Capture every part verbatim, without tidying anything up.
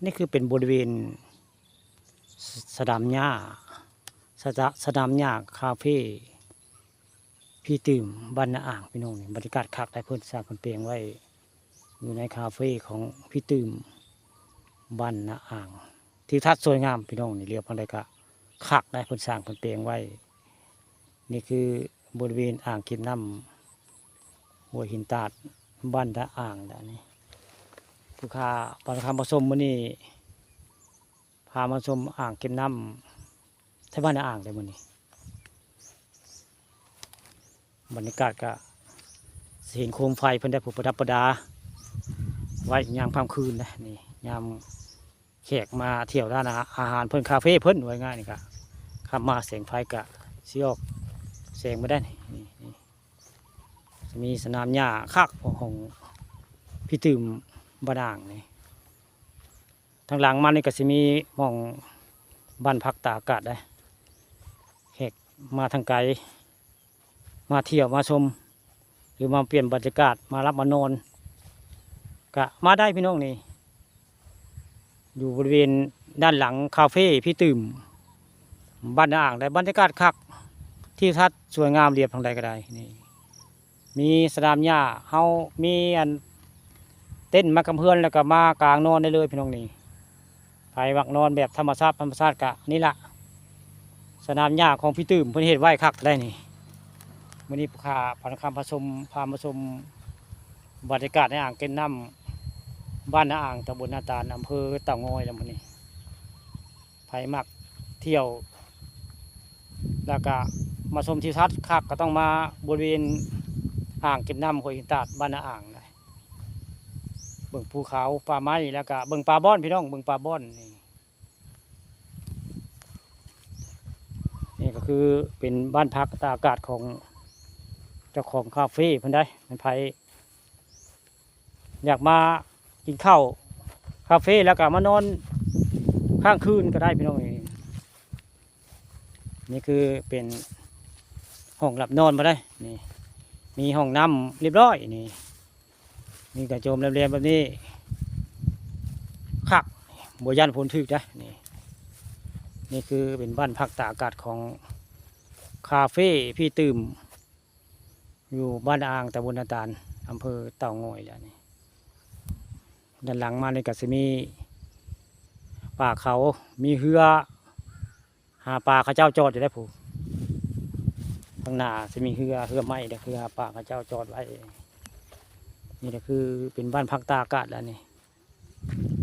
นี่คือเป็นบริเวณส- สนามหญ้า สะ- สนามหญ้าคาเฟ่พี่ตื่มบ้านนาอ่างพี่น้องนี่ บรรยากาศคักได้ เพิ่นสร้างเพิ่นแปลงไว้ อยู่ในคาเฟ่ของพี่ตื่มบ้านนาอ่าง ทิวทัศน์สวยงามพี่น้องนี่ เหลียวทางใดก็คักได้ เพิ่นสร้างเพิ่นแปลงไว้ นี่คือบริเวณอ่างเก็บน้ำห้วยหินตาดบ้านนาอ่างนะนี่ ผู้ข้าปานคำผสมมื้อนี้ พามาชมอ่างเก็บน้ำที่บ้านนาอ่างเลยมื้อนี้ บรรยากาศก็สิเห็นโคมไฟเพิ่นได้ผู้ประดับประดา ไว้ยามค่ำคืนนะนี่ ยามแขกมาเที่ยวร้านอาหารเพิ่น คาเฟ่เพิ่น ว่าง่ายนี่ก็ ค่ำมาแสงไฟก็สิออกแสงมาได้นี่ นี่ นี่ มีสนามหญ้าคักของพี่ตื่มบ้านนาอ่างนี่ ทางหลังมานี่ก็สิมีหม่องบ้านพักตากอากาศได้ แขกมาทางไกล มาเที่ยวมาชม หรือมาเปลี่ยนบรรยากาศ มาหลับมานอน ก็มาได้พี่น้องนี่ อยู่บริเวณด้านหลังคาเฟ่พี่ตื่มบ้านนาอ่างได้ บรรยากาศคัก ทิวทัศน์สวยงาม เหลียวทางใดก็ได้นี่ มีสนามหญ้า เฮามีอันเต็นท์มากำเฮือน แล้วก็มากางนอนได้เลยพี่น้องนี่ ไผมักนอนแบบธรรมชาติ ธรรมชาติก็นี่ละ สนามหญ้าของพี่ตื่มเพิ่นเฮ็ดไว้คักได้นี่ มื้อนี้ผู้ข้าปานคำผสม พามาชมบรรยากาศในอ่างเก็บน้ำบ้านนาอ่าง ตำบลนาตาล อำเภอเต่างอยแล้วมื้อนี้ ไผมักเที่ยว แล้วก็มาชมทิวทัศน์คัก ก็ต้องมาบริเวณอ่างเก็บน้ำห้วยหินตาดบ้านนาอ่างนะ เบิ่งภูเขาป่าไม้ แล้วก็เบิ่งปลาบ้อนพี่น้อง เบิ่งปลาบ้อนนี่ นี่ก็คือเป็นบ้านพักตากอากาศของเจ้าของคาเฟ่เพิ่นได้ มันไผอยากมากินข้าวคาเฟ่ แล้วก็มานอนค้างคืนก็ได้พี่น้องเอ้ย นี่คือเป็นห้องหลับนอนมาได้นี่ มีห้องน้ำเรียบร้อยนี่ มีกระโจมแหลมๆแบบนี้ คัก บ่ย่านฝนถึกนะนี่ นี่คือเป็นบ้านพักตากอากาศของคาเฟ่พี่ตื่ม อยู่บ้านนาอ่าง ตำบลนาตาล อำเภอเต่างอยแล้วนี่ ด้านหลังมานี่ก็สิมีป่าเขา มีเฮือหาปลาเขาเจ้าจอดอยู่ได้ผู้ ข้างหน้าสิมีเฮือ เฮือไม้เด้อ เฮือหาปลาเขาเจ้าจอดไว้ นี่ก็คือเป็นบ้านพักตากอากาศแล้วนี่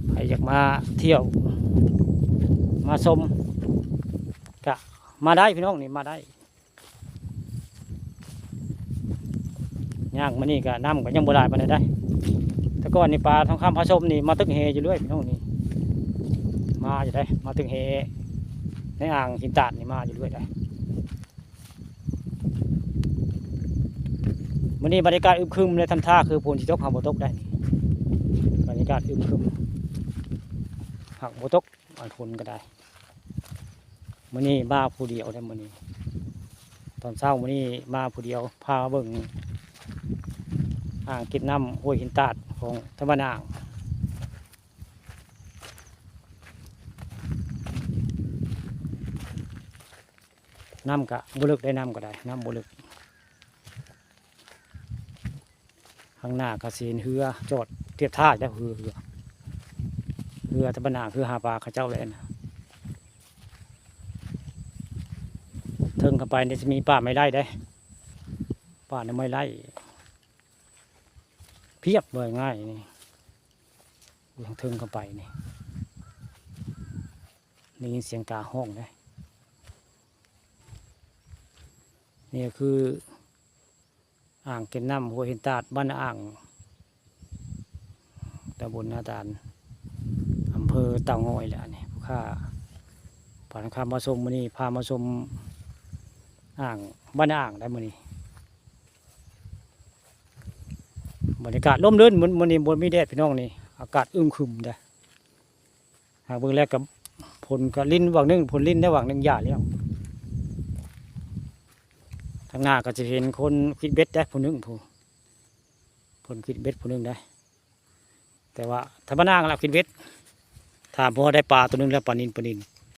ไผอยากมาเที่ยว มาชม ก็มาได้พี่น้องนี่ มาได้ ย่างมื้อนี้ก็น้ำก็ยังบ่หลายปานใดได้ แต่ก่อนนี่ปลาทองคำผสมนี่มาตึกแหอยู่เรื่อยพี่น้องนี่ มาอยู่ได้ มาตึกแห ในอ่างหินตาดนี่มาอยู่เรื่อยได้ มื้อนี้บรรยากาศอึมครึมเลย ทำท่าคือฝนสิตก หากบ่ตกได้นี่ บรรยากาศอึมครึม หากบ่ตก อันฝนก็ได้ มื้อนี้มาผู้เดียวได้มื้อนี้ ตอนเช้ามื้อนี้มาผู้เดียว พาเบิ่งอ่างเก็บน้ำห้วยหินตาดของตำบลนาอ่าง น้ำก็บ่ลึกได้ น้ำก็ได้ น้ำบ่ลึก ข้างหน้าก็สิเห็นเฮือจอดเทียบท่าแล้ว เฮือ เฮือ เฮือตำบลนาอ่าง เฮือหาปลาเขาเจ้าเลยนะ เทิงเข้าไปนี่สิมีป่าไม้ไร่เด้ ป่าไม้ไร่ เพียบเลยง่ายนี่ อยู่ทางเทิงเข้าไปนี่ ได้ยินเสียงกาฮ้องเด้ นี่ก็คืออ่างเก็บน้ำห้วยหินตาด บ้านนาอ่าง ตำบลนาตาล อำเภอเต่างอยแหละนี่ ผู้ข้าปานคำมาชมมื้อนี้ พามาชมอ่าง บ้านนาอ่างได้มื้อนี้ บรรยากาศร่มรื่น มื้อ มื้อนี้บ่มีแดดพี่น้องนี่ อากาศอึมครึมเด้ หากเบิ่งแล้วก็ฝนก็รินหว่างหนึ่ง ฝนรินได้หว่างหนึ่ง อย่าแล้ว ทางหน้าก็จะเห็นคนคิดเบ็ดได้ผู้หนึ่งผู้ คนคิดเบ็ดผู้หนึ่งได้ แต่ว่าธรรมดาก็คิดเบ็ด ถ้าพวกเราได้ปลาตัวหนึ่งแล้ว ปลานิล ปลานิล